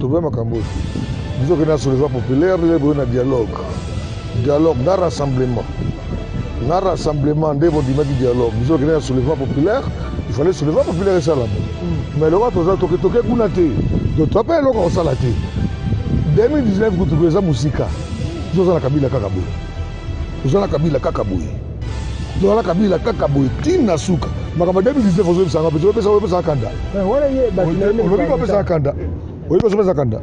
Toboya makambo oyo. Biso okende na soulèvement populaire, lelo boye na dialogue. Dialogue na rassemblement. Na rassemblement nde bondimaki dialogue. Biso okende na soulèvement populaire, il fallait soulèvement populaire esalama. Mais lokola toza toke toke kuna te. Donc toza mpe eloko kosala te. 2019 kutu eza mosika. Biso oza na Kabila kaka boye. Toza na Kabila kaka boye. Toza na Kabila kaka boye tina suka. Makambo ya 2019 ozoyebisa nga mpe opesa opesa kanda. Olobi opesa kanda. Oyebi ozopesa kanda.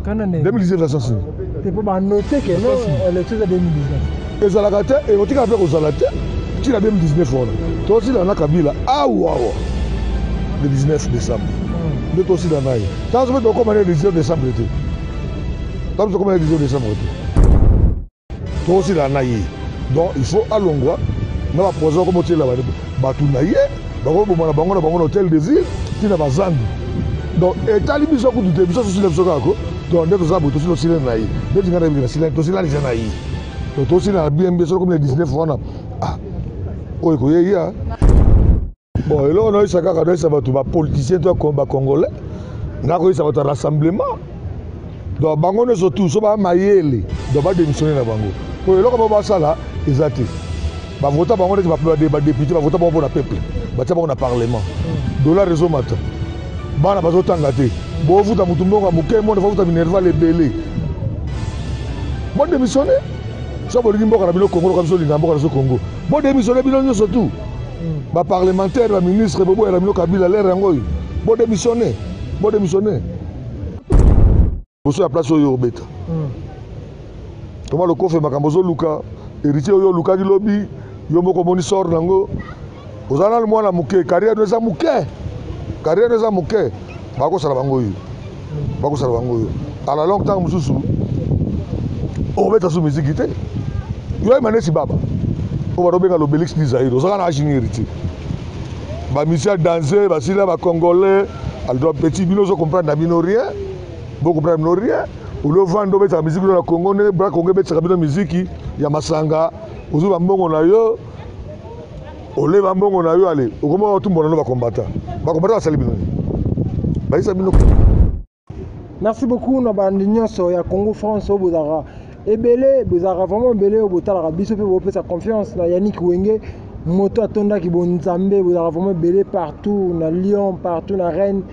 2019 na sens nini? Te mpo banote ke no élection eza 2019. Ezalaka te, ekotikala mpe kozala te ntina 2019 wana. Tosila na Kabila awa awa le 19 décembre. Nde tosila na ye. Ntango mpe tokóma ne le 19 décembre te. Ntango tokóma ne le 19 décembre te. Tosila na ye. Donc il faut alongwa na bapoison akomotiela bato na ye, bakoboma na bango na bango na hôtel de ville ntina bazandu. Donc etali biso kutu te, biso tosila biso kaka ko. Donc nde toza boye, tosila osila na ye. Nde tinga na yebi tosila deja na ye. Donc tosila na bien bien soki komi na 19 wana, ah, oyo ekoyeya. Bon, eloko nayoyisa kaka, nayoyisa bato bapoliticien to bacongolais, nakoyisa bato ya rassemblement. Donc bango nyonso tu so baya mayele, donc badémissionne na bango, po eloko bao basala eza te. Bavota bango neti badéputé, bavota bango mpona peuple, batia bango na parlement. Dollar ezomata, bana bazotanga te, bofuta motu mbongo ya moke, monde bafuta minerval ebele. Bodémissionne so bolingi mboka na bino Kongo. Loka biso olinga mboka na biso Kongo, bodémissionne bino nyonso tu, baparlementaire, baministre, boboyela bino Kabila lere yango oyo. Bodémissionne, bodémissionne liboso ya place oyo obeta. Toma lokofe makambo ozoluka héritier oyo olukaki lobi, yo moko omoni sort nango. Oza nanu mwana moke, carrière no eza moke, carrière no eza moke. Bakosala bango oyo, bakosala bango oyo à la longue. Ntango mosusu okobeta so miziki te. Yo oyeba neti baba oyo batobenga l'Obélix du Zaïre, ozaka na age nini, héritier? Bamusicien danger basila, bacongolais alors petit, bino ozocomprendre na bino rien, bocomprendre bino rien. Olio vanda obetaka miziki na Congo ndenge bra Congo ebetisaka bino miziki ya masanga, ozwi bambongo na yo, oleba mbongo na yo, ale okoma otumbola no bakombata. Bakombata basali bino nini? Bayisa bino. Merci beaucoup na bandi nyonso ya Congo France oyo bozalaka ebele, bozalaka vraiment ebele, oyo botalaka biso mpe bopesa confiance na Yannick Wenge, moto atondaki bonzambe. Bozalaka vraiment ebele partout na Lyon, partout na Rennes,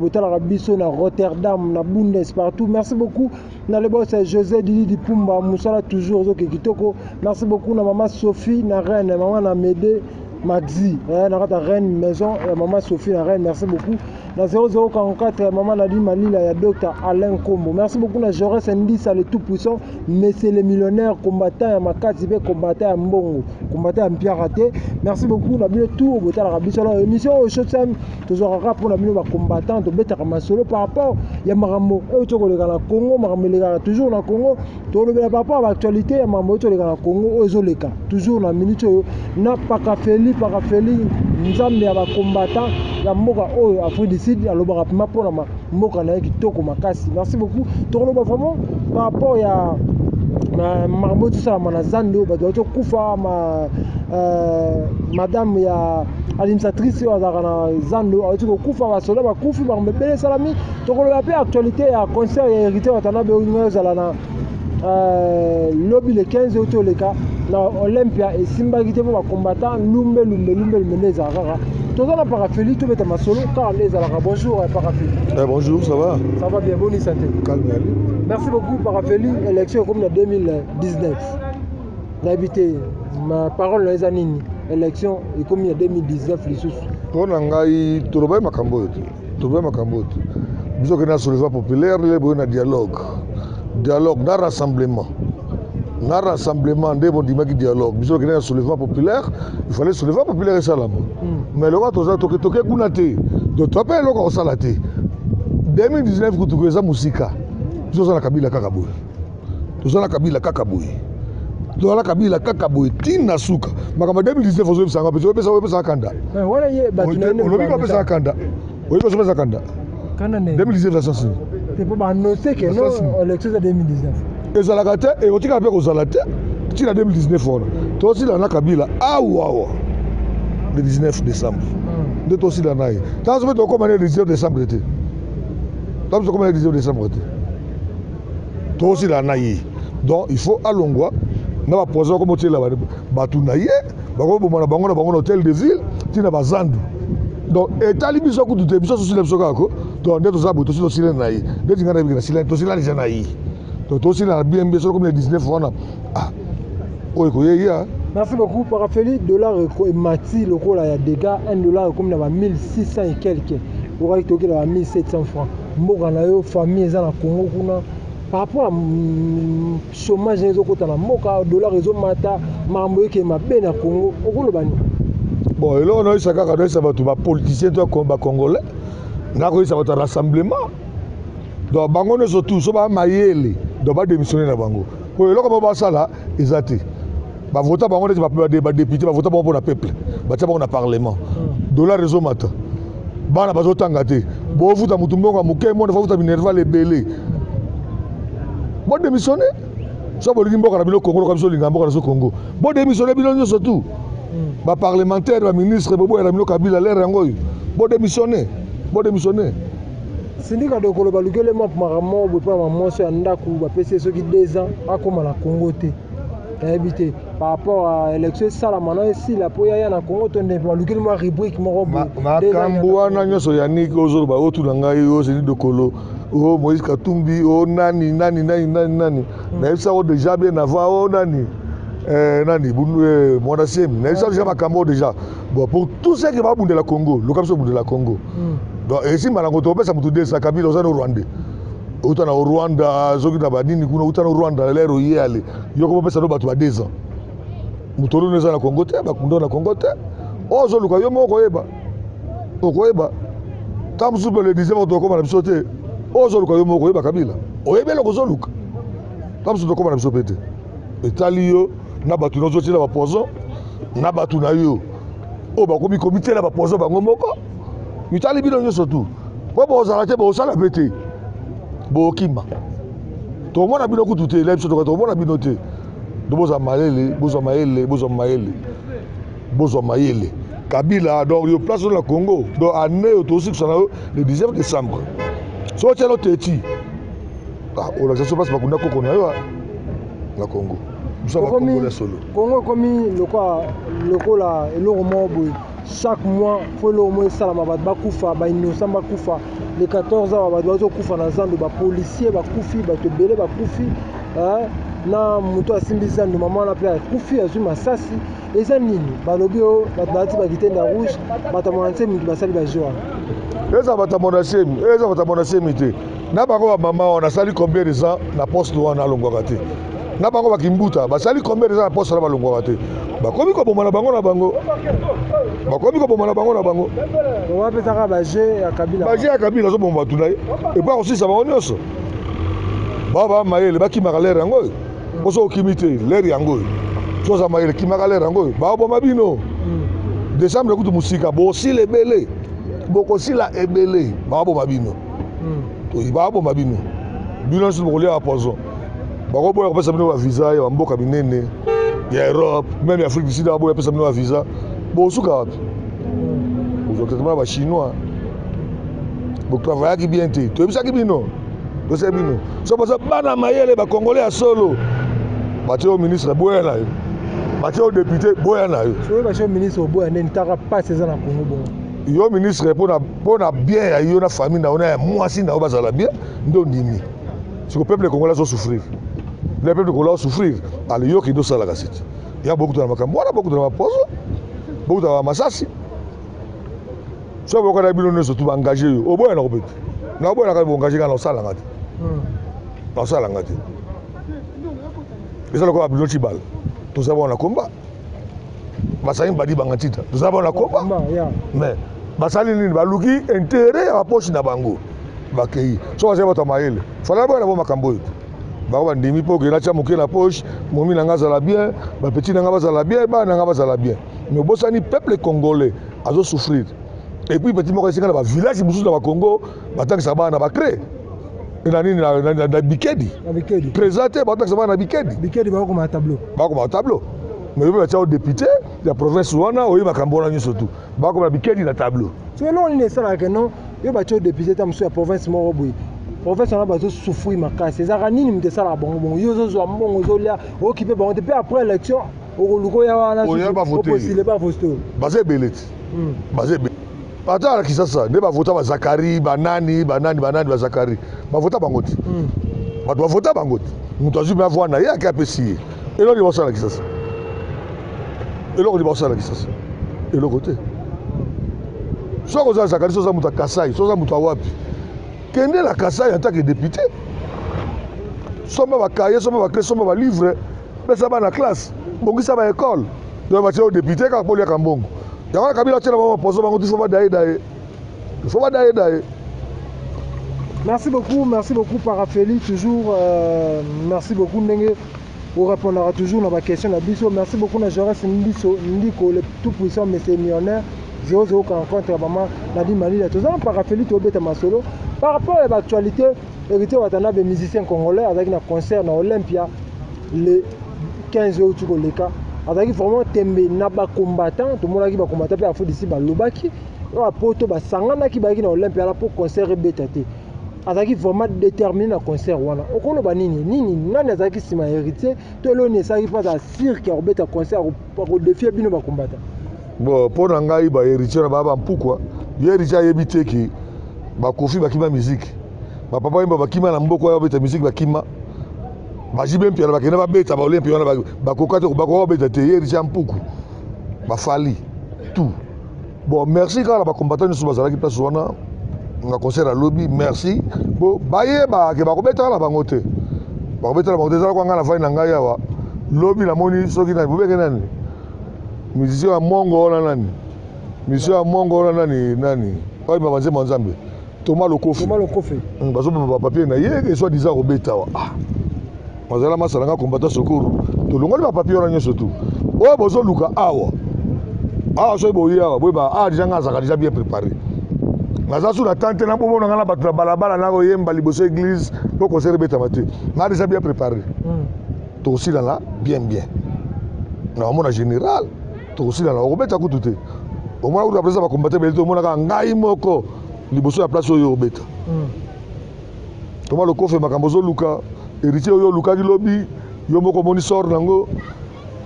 botalaka biso na Rotterdam, na Bundes, partout. Merci beaucoup na le boss José Didi Dipumba, mosala toujours ozoke kitoko. Merci beaucoup na mama Sophie na Rennes, mama na Mede Maxi, na kati ya Rennes, maison ya mama Sophie na Rennes. Merci beaucoup na 0044 mama Nadine Malila ya Dr Alain Kombo. Merci beaucoup na Jaurès Ndisa, le tout puissant, monsieur le millionnaire, combattant ya makasi mpe combattant ya mbongo, combattant ya mpiaka te. Merci beaucoup na bino tout botalaka biso. Alors émission oyo Showtime tozwaka kaka mpona bino bacombattant, tobetaka masolo par rapport ya makambo oyo tokoleka na Congo, makambo elekaka toujours na Congo, tolobela par rapport ya baactualité ya makambo oyo toleka na Congo, oyo ezoleka toujours na minute oyo. Na Pakafeli, Pakafeli, nzambe ya bacombattant ya mboka oyo Afrique du Sud, alobaka mpema mpona mboka na ye kitoko makasi. Merci beaucoup. Tokoloba vraiment par rapport ya makambo oyo tosalama na zando, bato bauti kokufa. Ma madame ya administratrice oyo azalaka na zando auti kokufa, basoda bakufi, makambo ebele esalami. Tokoloba mpe actualité ya concert ya Héritier Watanabe oyo ngai ozala na lobi le 15 oyo toleka na Olympia, esimbaki te mpo bacombattant lumbe lumbe lumbe lumbe nde ezalaka kaka. Toza na Parafeli, tobeta masolo kaka nde ezalaka. Bonjour Parafeli. Eh, bonjour, ça va? Ça va bien, boni santé? Calme ali. Merci beaucoup Parafeli. Élection ekomi na 2019, nayebi te ma parole na eza nini. Élection ekomi na 2019 lisusu. Mpo na ngai, tolobaki makambo oyo te, tolobaki makambo oyo te. Biso okende na soulèvement populaire, lelo boye na dialogue. Dialogue na rassemblement, na rassemblement nde bondimaki dialogue. Biso okende na soulèvement populaire, il fallait soulèvement populaire esalama. Mais lokola toza toke toke kuna te, donc toa mpe eloko kosala te. 2019 kutu eza mosika. Biso toza na Kabila kaka boye, toza na Kabila kaka boye, toza na Kabila kaka boye ntina suka. Makambo ya 2019 ozoyebisa nga mpe opesa kanda. Olobi opesa kanda, oyebi ozopesa kanda. 2019 na sens nini? Te mpo baannonce ke no élection eza 2019. Ezalaka te, ekotikala mpe kozala te ntina 2019 wana. Tosila na Kabila awa awa le 19 décembre nde tosila na ye. Ntango mpe tokóma ne le 19 décembre te. Ntango tokoma na 19 décembre te, tokosila na ye. Donc il faut alongwa na bapoison bakoma otiela bato na ye, bakoboma na bango na bango na hôtel de ville ntina bazandu. Donc etali biso kutu te, biso tosila biso kaka ko. Donc nde toza boye, tosi tosila na ye. Ndeti ngai nayebiki nasila, tosila deja na ye. Donc tosila na bien bien. Soki komi na 19 wana, ah, oyo ekoyeya. Merci beaucoup. Parafeli, dollar emati lokola ya dégâts. 1 dollar ekomi na ba 1600 et quelque, okaki tokela ba 1700 francs. Mboka na yo, famille eza na Congo kuna, par rapport à chômage ezokota na mboka, dollar ezomata, makambo eke mabe na Congo, okoloba nini? Bon, eloko nayoyisa kaka, nayoyisa bato bapoliticien to bacongolais, nakoyisa bato ya rassemblement. Donc bango nyonso tu so baa mayele, donc badémissionne na bango, po eloko bao basala eza te. Bavota bango neti badéputé, bavota bango mpona peuple, batia bango na parlement. Dollar ezomata, bana bazotanga te, bofuta motu mbongo ya moke, mona fafuta minerval ebele. Bodémissionne so bolingi mboka na bino Kongo. Loka biso olinga mboka na biso Kongo, bodémissionne bino nyonso tu, baparlementaire, baministre, boboyela bino Kabila. Lere yango oyo, bodémissionne, bodémissionne. Sindika Dokolo, balukeli mwa makambo boye mpona mwasi ya ndako, bapesi ye soki 2 ans akóma na Congo te. Nayebi te par rapport à élection esalama na esila mpo yaya na Congo to nde balukeli mwa rubrique moko boye. Makambo wana nyonso, Yannick, ozoloba, otuna ngai, ozeli Dokolo, o Moïse Katumbi, o nani nani nani nani nani, nayebisako déjà bien avant. O nani, nani, Mwanda Semi, nayebisako déjà makambo oyo déjà. Bon, pour tout ce qui babundela Congo, luka biso obundela Congo. Donc esimba nango, topesa motu desa. Kabila, oza no Rwandais, outa na Rwanda, soki na banini kuna, outa na Rwanda. Lero ye ale yoko bopesa no bato ba 2 ans, moto olino eza na Congo te, bakundo na Congo te. Oyo ozoluka yo moko okoyeba, okoyeba ntango mosusu mpe le 19 tokóma na biso te. Oyo ozoluka yo moko oyeba, Kabila, oyebi eloko ozoluka. Ntango mosusu tokóma na biso mpe te. Etali yo na bato na ozotiela bapoison, na bato na yo oyo bakomi komitiela bapoison bango moko. Mitali bino nyonso tu, po bozala te, bosala mpe te, bokima, tomona bino kutu te. Ela biso toka tomona bino te. Do bozwa mayele, bozwa mayele, bozwa mayele, bozwa mayele. Kabila, donc yo place oyo na Congo, donc année oyo tosikisa na yo le 19 décembre. So otiala oteti olakisa so place bakunda koko na yo na Congo. Biso bakongole solo. Congo ekomi lokola eloko moko boye, chaque mois faut eloko moko esalama, bato bakufa, bainnocent bakufa. Le 14 awa bato bazokufa na zando, bapolicier bakufi, bato ebele bakufi na moto asimbi zando, mama wana mpe akufi, azwi masasi. Eza nini? Balobi oyo bato balati bakitende ya rouge, bato ya Mwanda Nsemi moto basali bajeu wana. Eza bato ya Mwanda Nsemi, eza bato ya Mwanda Nsemi te. Na bango bamama wana asali combien de ans na poste wana, alongwaka te. Na bango bakimbuta basali combien de ans na poste wana, balongwaka te. Bakomi koboma na bango na bango, bakomi koboma na bango na bango. Bapesaka bajeu ya Kabila. Bajeu ya Kabila, azoboma bato na ye epo akosilisa bango nyonso. Bao baa mayele, bakimaka lere yango oyo. Poso okimi te, lere yango oyo. So oza mayele, kimaka lere yango oyo, baoboma bino. Décembre kutu mosika, bosila ebele, bokosila ebele, baoboma bino, baoboma bino. Bino nyonso bokolia bapoison, bakoboya kopesa bino bavisa ya bamboka minene ya Europe, même ya Afrique du Sud. Baboya pesa bino bavisa, bosuka wapi? Bozwa traitement ya bachinois. Botravaillaki bien te, toyebisaki bino, tosaki bino. So baza bana mayele, bakongole ya solo, batie yo ministre, boya na yo. Batie yo député, boya na yo. Soki batie yo ministre, oboya ndeni? Taka pasi eza na Congo bongo. Yo ministre mpona bien ya yo na famille na yo na ya mwasi na yo bazala bien, nde ondimi. Siko peuple congolais azosouffrir, le peuple congolais azosouffrir. Ale yo kende osalaka siti ya bokutana makambo wana, bokutana baposo, bokutana bamasasi. So bokana bino nyonso tu baengage yo, oboya na kopete na oboyanaka boengage nga na osalanga te, na osalanga te. Eza lokola babino Cibala, toza bona komba basali badi banga ntita, toza bona komba. Mais basali nini? Baluki intérêt ya bapoche na bango, bakei. So bazali bato ya mayele, fala boya na bo makambo oyo te. Bango bandimi mpo okende natya moke na poche, momi na nga azala bien, bapeti na nga bazala bien, bana na nga bazala bien. Mais obosani peuple congolais azosouffrir. Et puis petit moko esika na bavillage mosusu na bacongo, batangisaka bana na bacré na nini, na bikedi. Présent te, batangisa bana na bikedi. Bikedi, bakokoma na tableau. Bakoma na tableau. Mais yo mpe batia yo député ya province wana, oyebi makambo wana nyonso tu, bakoma na bikedi na tableau. So eloko nini esalaka non, yo batia yo député ta mosusu ya province moko boye? Province wana bazosouffrir makasi. Ezalaka nini moto esalaka bango bongo? Yo ozozwa mbongo, ozolia, okipe bango te, mpe après élection okoluka oya wana opostule, bavote. Baza ebele ti, baza ebele. Ata na Kisasa nde bavota bazakari, banani, banani, banani, bazakari bavota bango ti. Bato bavota bango ti. Moto azwi mpe avoi na ye, ake apesi ye. Eloko nini basala na Kisasa? Eloko nini basala na Kisasa? Eloko te. Soki oza Zakari, soki oza moto ya Kasai, soki oza moto ya wapi, kende na Kasai en tant que député, somba bacahier, somba baclé, somba balivre, pesa bana classe, bongisa baécole. Donc batie yo député kaka mpo oliaka mbongo. Yango wana Kabila atiela bango bapozo bango ti fo badaye daye, fo badaye daye. Merci beaucoup, merci beaucoup Parafeli, toujours merci beaucoup ndenge orépondaka toujours na baquestion na biso. Merci beaucoup na Joras Mbiso Ndiko, le tout puissant monsieur millionnaire 0044 ya mama Nadi Malila. Toza na Parafeli, tobeta masolo par rapport ya baactualité. Héritier Watanabe, musicien congolais, azalaki na concert na Olympia le 15 oyo koleka. Azalaki vraiment tembe na bacombattant. Tomonaki bacombattant mpe Afrique d'ici balobaki oyo apoto basanganaki, bayaki na Olympia ala mpo concert ebeta te. Azalaki vraiment déterminé na concert wana. Okoloba nini? Nini, nani azalaki nsima ya Héritier to eloko nini esalaki mpo azala sûr que akobeta concert, akodéfier bino bacombattant? Bon, mpo na ngai, bahéritier na baa bampukwa. Ye Héritier ayebi te ke bakofi bakima musique, bapapa oyemba bakima na mboka oyo babeta musique, bakima baJB Mpiana, bakende babeta baOlympia wana, bakoka te, bakoka babeta te. Ye Héritier ya mpuku, bafali tout. Bon, merci kaka na bacombattant nyonso bazalaki place wana na concert alobi. Merci. Bo bayeba ke bakobetaka na bango te, bakobetaka na bango te. Ezala kwa ngai na vai na ngai awa lobi, namoni soki nani bobenge nani, musicien ya mongo wana, nani, musicien ya mongo wana, nani, nani oyeba banzembo ya Nzambe, Thomas Lokofi. Thomas Lokofi. Bazoboma bapapier na ye, soi disant kobeta awa. Ah, bazala masala nga combattant sokuru, tolongoli bapapier wana nyonso tu oyo bozoluka awa. Awa soki boye awa, boyeba awa déjà nga azalaka déjà bien préparé. Naza su na tante na bomona nga na bato na balabala na koyemba liboso église po concert ebetama te. Nga déjà bien préparé. Tokosilana bien bien na bamona général, tokosilana, okobeta kutu te. Omona kutu apresa bacombattant ebele te, omonaka ngai moko liboso ya place oyo obeta. Toma Lokofe, makambo ozoluka, Héritier oyo olukaki lobi, yo moko omoni sort nango.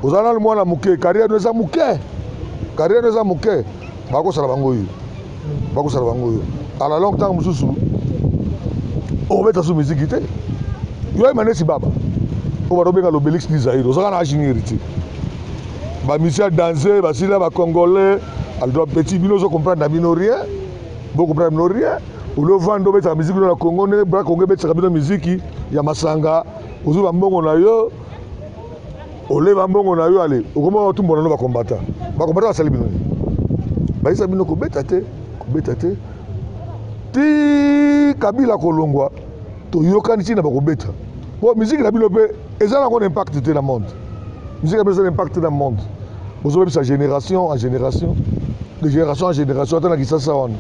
Oza nanu mwana moke, carrière no eza moke, carrière no eza moke. Bakosala bango oyo, bakosala bango oyo à la longue. Ntango mosusu okobeta su miziki te. Yo oyeba neti baba oyo batobenga l'Obélix du Zaïre, ozaka na age nini, Héritier? Bamusicien danse basila, bacongolais. Alors petit, bino ozo comprendre na bino rien, bocomprendre bino rien. Olio vanda, obetaka miziki bino na Congo ndenge bra Congo ebetaka bino miziki ya masanga, ozwi bambongo na yo, oleba mbongo na yo, ale okoma otumbola no bacombattant. Bacombattant basali bino nini? Bayisa bino kobeta te, kobeta te ti Kabila kolongwa. Toyokani ntina bakobeta po miziki na bino mpe eza nango na impact te na monde. Miziki na bino eza na impact te na monde. Bozobebisa génération en génération, de génération en génération. Ata na Kisasa wana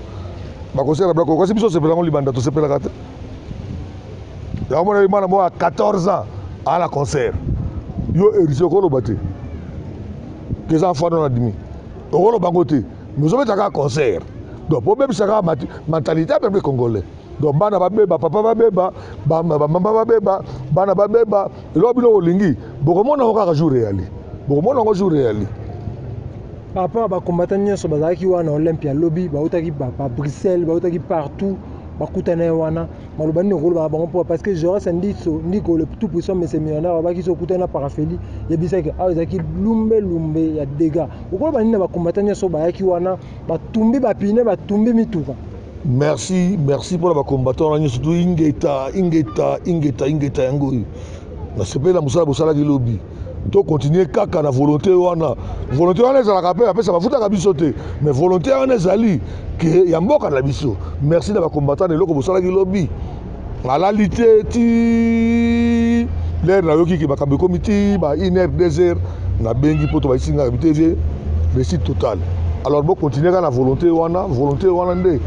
bakosala biloko, kasi biso osepela yango libanda, tosepelaka te. Yango mona mwana moko ya 14 ans aa na concert. Yo Héritier, okoloba te ke eza enfant non admis, okoloba yango te, mais ozobeta kaka concert. Donc bobebisa kaka mentalité ya peuple congolais. Donc bana babeba, papa babeba, bamama babeba, bana babeba. Eloko bino olingi, bokomona yango kaka jour eyali, bokomona yango jour eyali. Par rapport à bacombattant nyonso bazalaki wana Olympia lobi, bautaki ba Bruxelles, bautaki partout, bakutana ye wana, maloba nini okoloba na bango? Mpo parce que Joras Ndiso Ndiko, le tout puissant monsieur millionnaire, abaki so okutani na Parafeli, yebisaki awa ezalaki lumbelumbe ya dégâts. Okoloba nini na bacombattant nyonso bayaki wana, batumbi bapine, batumbi mituka? Merci, merci mpona bacombattant wana nyonso tu. Ingeta, ingeta, ingeta, ingeta. Yango oyo nasepeli na mosala bosalaki lobi. Tocontinue kaka na volonté wana. Volonté wana ezalaka mpe bapesa bafutaka biso te, mais volonté wana ezali ke ya mboka na biso. Merci na bacombattant na eloko bosalaki lobi. Alali te ti l'heure nayoki ke makambo ekomi ti ba 1 heure, 2 heures, nabengi mpo tobayisi ngaka bitv, réussite totale. Alors bocontinue kaka na volonté wana. Volonté wana nde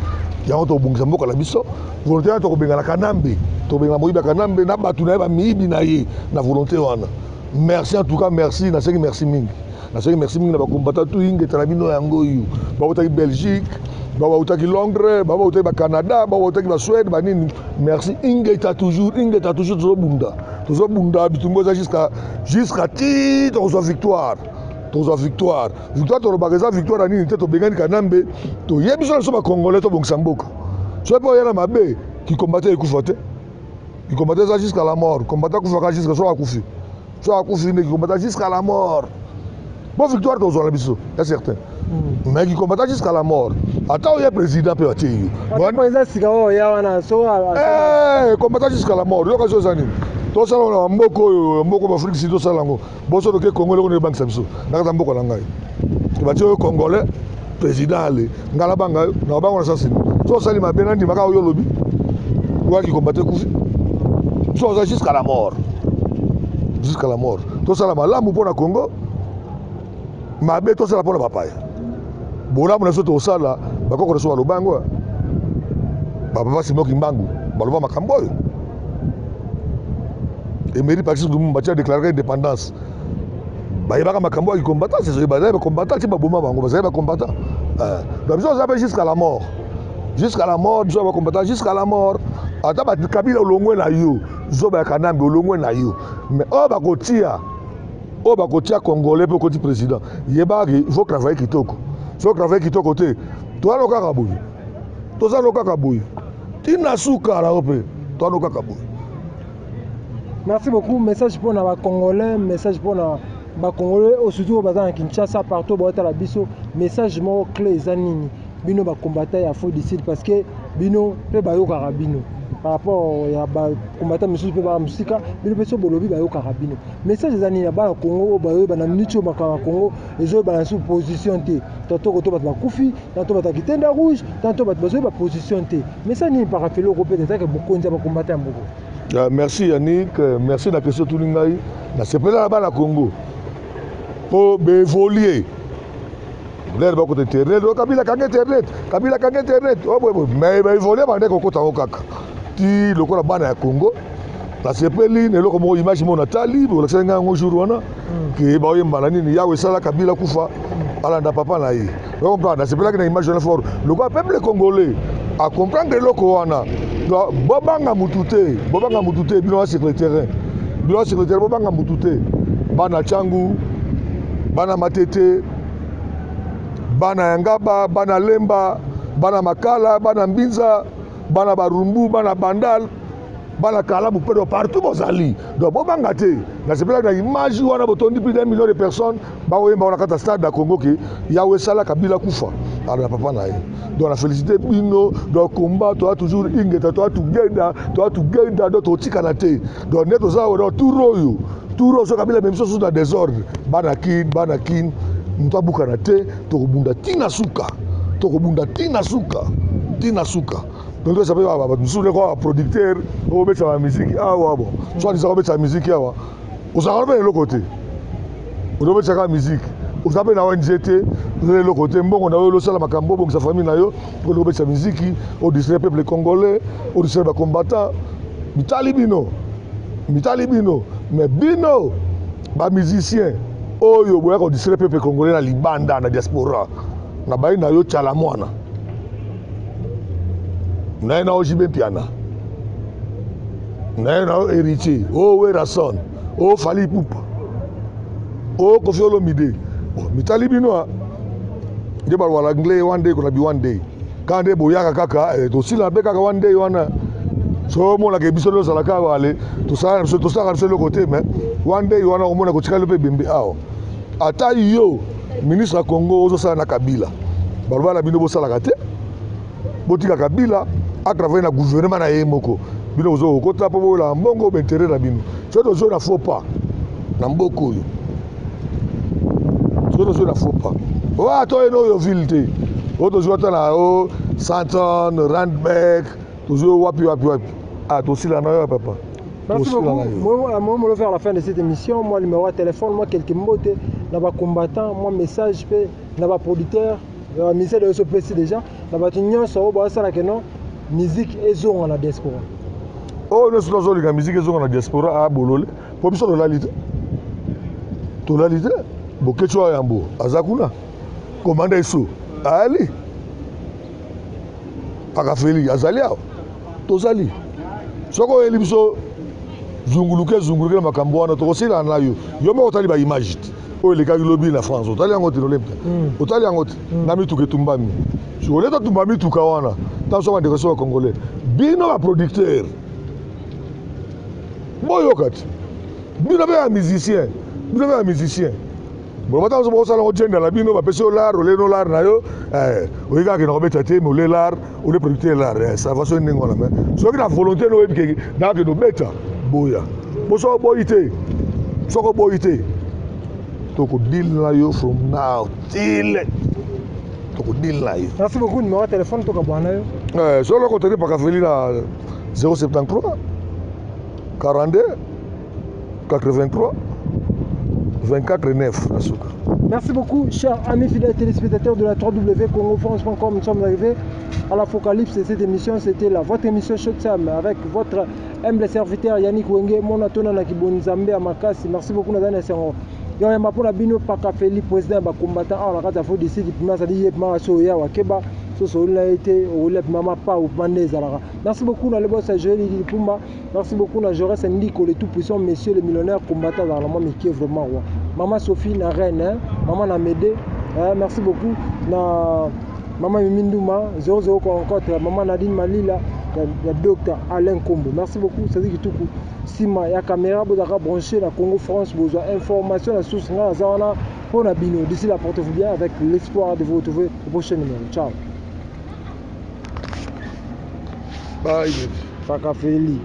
yango tokobongisa mboka na biso. Volonté wana tokobengana Kanambe, tokobengana moyibi ya Kanambe na bato na ye, bamiyibi na ye, na volonté wana. Merci en tout cas, merci. Nasengi merci mingi, nasengi merci mingi na bacombattant tu. Ingeta na bino yango oyo bautaki Belgique, Ba bautaki Londres, ba bautaki ba Canada, ba bautaki ba Suède, ba nini. Merci ingeta toujours, ingeta toujours, tozobunda. Tozobunda bitumba eza jusqu'à ti tokozwa victoire. Tokozwa victoire. Victoire tolobaka eza victoire ya nini te, tobengani Kanambe, toyebi biso na biso ba Congolais tobongisa mboka. Soki mpe oya na mabe, kikombate ekufa te. Kikombate eza jusqu'à la mort. Kombate akufaka jusqu'à soki akufi. Soki akufi nde kikombate jusqu'à la mort. Bon, victoire tozwa na biso, ya certain. Mais kikombata jusqu'à la mort. Ata oye président mpe batie yo. Eza sika oyo ya wana so. Kombata jusqu'à la mort. Yoka so eza nini? Tosala ngo na mboka oyo, mboka ba Afrique si tosala yango. Boso toke Congo, eloko nini ebangisa biso? Nakata mboka na ngai. Batie oyo Congolais président ale. Ngai nabanga yo, na bango na sasi. So osali mabe, nandimaka oyo olobi. Waki kombate kufi. So oza jusqu'à la mort. Jusqu'à la mort. Tosala malamu mpona Congo, mabe tosala mpona bapaya. Bolamu na biso tosala, bakoko na biso baloba yango. Bapapa Simon Kimbangu baloba makambo oyo. Emery Patrice Lumumba tia déclaré indépendance. Bayebaka makambo ya combattant, c'est bazali ba combattant ti baboma bango, bazali ba combattant. Donc biso toza mpe jusqu'à la mort. Jusqu'à la mort, biso ba combattant jusqu'à la mort. Ata ba Kabila olongwe na yo, zoba ya Kanambe olongwe na yo. Mais oyo bakotia, oyo bakotia Congolais mpe okoti président, yebaka il faut travailler kitoko. So travailler kitoko te, toza kaka boye. Toza kaka boye. Tina suka na yo mpe, toza kaka boye. Merci beaucoup. Message pour les Congolais, message pour les Congolais, surtout baza na Kinshasa, partout baotala biso. Message moko clé eza nini? Bino ba combattant ya Afrique du Sud, parce que bino pe bayokaka bino par rapport ya ba combattant misusu pe ba musika, bino pe so bolobi bayokaka bino. Message eza nini ya bana Congo oyo bayoyeba na minute oyo makambo ya Congo ezoyeba na sous position te? Tantôt koto bato bakufi, tantôt bato ya kitenda rouge, tantôt bato bazoyeba position te. Message nini par rapport au peut être mokonzi ya ba combattant ya mboka? Merci Yannick, merci na question tuni ngai. Nasepela na bana Congo po baévoluer. Lere bakota internet, oh, Kabila kanga internet, Kabila kanga internet, oh, boye boye. Mais baévoluer bande kokota yango kaka ti lokola bana ya Congo. Nasepeli na eloko moko, image moko natali, bolakisaki ngai yango jour wana, ke baoyemba na nini, yawe esala Kabila kufa, alanda papa na ye. Comprendre, nasepelaki na image wana fort. Lokola peuple congolais acomprendre eloko wana, donc bobanga mutu te, bobanga mutu te, bino sur le terrain, bino sur le terrain, bobanga mutu te. Bana Tshangu, bana Matete, bana Yangaba, bana Lemba, bana Makala, bana Mbinza, bana Barumbu, bana Bandal, bana Kalamu, mpe partout bozali. Donc bobanga te. Nasepelaki na image wana, botondi plus d'un million de personnes bakoyemba wana kati ya stade ya Congo ke yawe esala Kabila kufa, alanda papa na ye. Donc na félicité bino. Donc combat toza toujours ingeta, toza together, toza together. Donc totikana te. Donc nde toza awa, donc tour oyo, tour oyo so Kabila memi biso na désordre, bana Kin, bana Kin, moto abukana te. Tokobunda ntina suka, tokobunda ntina suka, ntina suka. Donc toza mpe bato mosusu leko baproducteur oyo obetisa bamiziki awa. Bon, soit disant obetisa miziki awa, ozalaka mpe eloko te, ozobetisa miziki, oza mpe na ONG te, oza eloko te. Mbongo na yo olosala makambo, obongisa famille na yo, olingi obetisa miziki, odistraire peuple congolais, odistraire bacombattant. Mitali bino, mitali bino. Mais bino bamusicien oyo boyaka kodistraire peuple congolais na libanda, na diaspora, na bayi na yo Tshala Mwana, na ye na yo JB Mpiana, na ye na yo Héritier, o Werrason, o Fally Ipupa, o Koffi Olomide, bon, mitali bino. Nde balobaka anglais, one day kona bi one day. Kaka nde boyaka kaka, tosila mpe kaka one day wana. So omonaka biso nde ozalaka awa, ale tosalaka biso, tosalaka biso eloko te. Mais one day wana omona kotikali mpe ebembe awa. Ata yo ministre ya Congo ozosala na Kabila, baloba na bino bosalaka te, botika Kabila atravaille na gouvernement na ye moko. Bino bozo kokota mpo boyelaka mbongo, baintérêt na bino. Soki tozwi na faux pas na mboka oyo, soki tozwi na faux pas oyo, toyena oyo ville te, oyo tozwi ata na o Sandton, Randburg, tozwi wapi wapi wapi, ah, tosila na yo papa. Merci beaucoup. Moi, moi, vers la fin de cette émission, moi, numéro de téléphone, moi, quelques mots, na ba combattant, moi, message, na ba producteur, na ba ministère de SOPC déjà, na ba nyonso oyo basalaka non musique ezonga na diaspora. Oyo nyonso tozolinga musique ezonga na diaspora, abolole, mpo biso tolali te, tolali te. Bokeci oyo yambo aza kuna, komanda eso ayali. Pakafeli azali awa, tozali. Soki oyeli biso zunguluke zunguluke na makambo wana, tokosila na yo. Yo moko otali ba image te oyo elekaki lobi na France, otali yango te, nolemta otali yango te na mituka etumbami. Soki totumba mituka wana, ntango so bandeko so bacongolais, bino baproducteur boyoka te, bino mpe ya musicien, bino mpe ya musicien, boloba ntango bosala yango jenda na bino, bapesi yo lar, ole no lar na yo, oyi kaka kenda kobeta te, mais ole lar, ole producteur lar, ça va. Soki ndenge wana, mais soki na volonté no oyebi ke nakende obeta, boya. Bo soki oboyi te, soki oboyi te, tokodile na yo from now till tokodile na yo. Merci beaucoup. Numéro ya téléphone, tokabwana yo. Soki oloko tene Pakafeli na 073 42 83 24 9 na suka. Merci beaucoup, chers amis fidèles téléspectateurs de la www.congofrance.com. Nous sommes arrivés à l'apocalypse de cette émission. C'était la votre émission Showtime avec votre humble serviteur Yannick Wenge, mon atona na kibonzambe à Makasi. Merci beaucoup, Nazane Sengo. Yo yamba mpona bino Pakafeli, président ya bacombattant awa na kati ya Afrique du Sud. Pima azali ye pima so oya wakeba soso olinga ye te, okolia pima mapau pima nde ezalaka. Merci beaucoup na lebosa Joël Lipumba. Merci beaucoup na Jaurès Ndiko, le tout puissant monsieur le millionnaire combattant azalaka na mwa mike vraiment roi. Mama Sophie na reine, hein? Mama na Mede, hein? Merci beaucoup na mama Mimi Nduma 00 rencontre mama Nadine Malila ya docteur Alain Kombo. Merci beaucoup, Sadi Kituku nsima ya caméra. Bozalaka branché na Congo France, bozwa information na source. Ngai naza wana mpo na bino. D'ici là, portez-vous bien, avec l'espoir de vous retrouver au prochain numéro. Ciao. Bye. Pakafeli.